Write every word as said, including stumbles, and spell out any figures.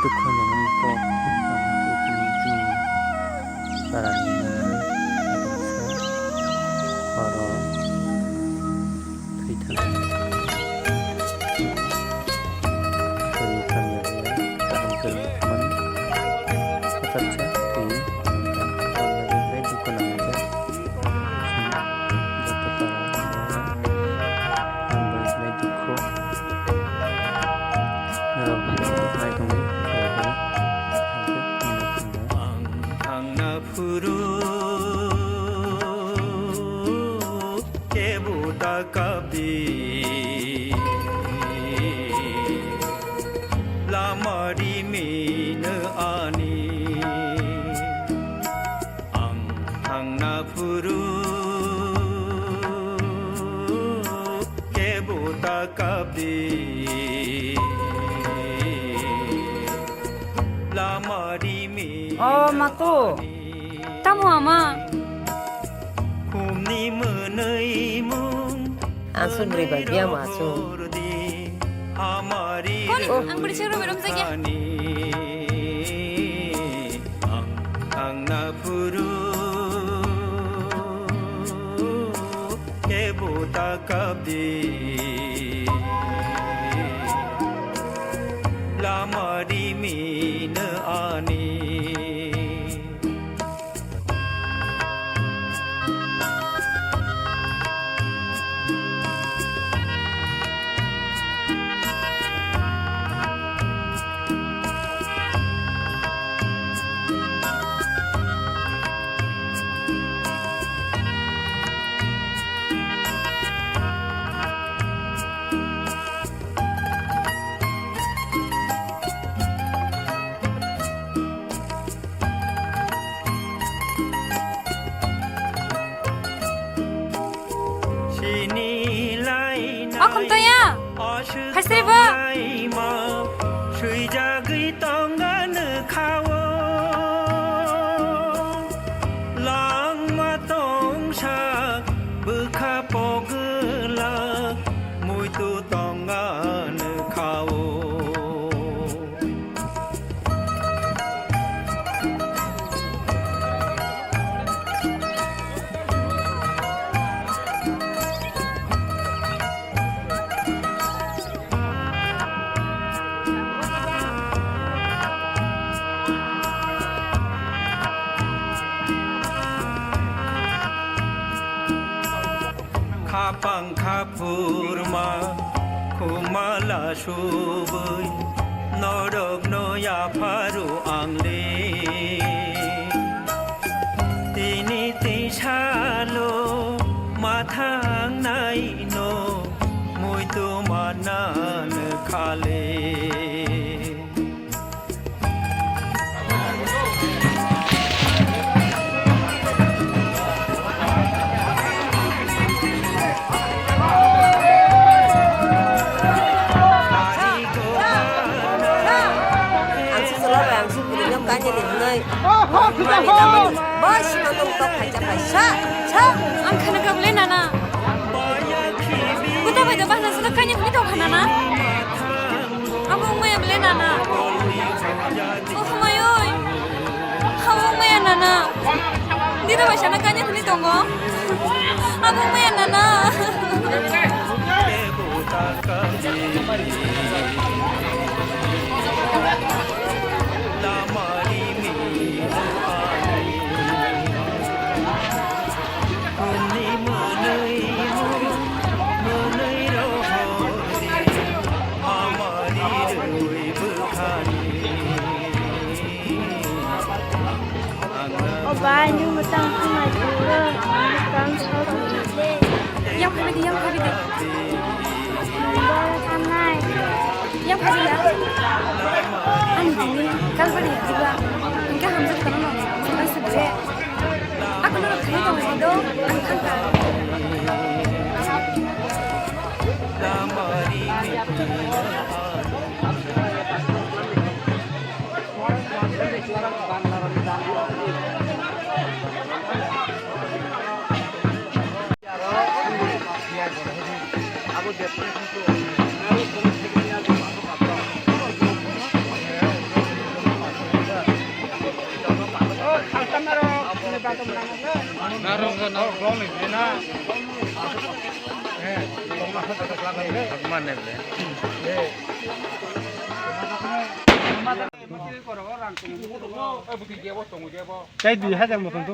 Dukha nangmani kok, chini, chini parani nangmani, oro thwi thangmani. Chini kamiyani kaham khe mani, kwthar khe thwi thangmani, dukha nangmani. Ang thangna phuru kebo da kapdi, lama rimino ani. Ang thangna phuru kebo ta kapdi, lama rimi. O Matu. Tamo ama? Khumni mwnwi mung. Aswk bwrwi bai biyang ma aswk. Koni, ang bwrwi chwng romwi romjakya. Ang, ang na phuru kebo ta kapdi, lama rimino ani. O khumtoya, phaisri bo. Swijagwi tonga nukha o, langma tongsa bwkha pogwlak. Muitu tonga nukha o. Khapang khaphurma khumala subui norokno yapharu ang le. Tini tisalo mathang naino muitu manan khale. Ang si solo bai, ang si bwrwi no kanya ni hwnwi. Mani tamo ni bai sima tong tok khaisa khaisa. Sa, ang khana kha bole nana. Kuta bai da bahna sa kanya ni tong kha nana. Abo wngmaya bole nana. O hamai oi. Abo wngmaya nana. Dida bai sana kanya thani tongo. Abo wngmaya nana. O bai, nung mwtang thung ai tong khe, mwtang sok. Yang phai di, yang phai di. Nung boro thangnai. Yang phai di ya. Ani tini kal bari ya diba. Engka hamjak kono no. Sebai sebai. Aku no khai tong do. Ang thangka. Tei dui hajar moton.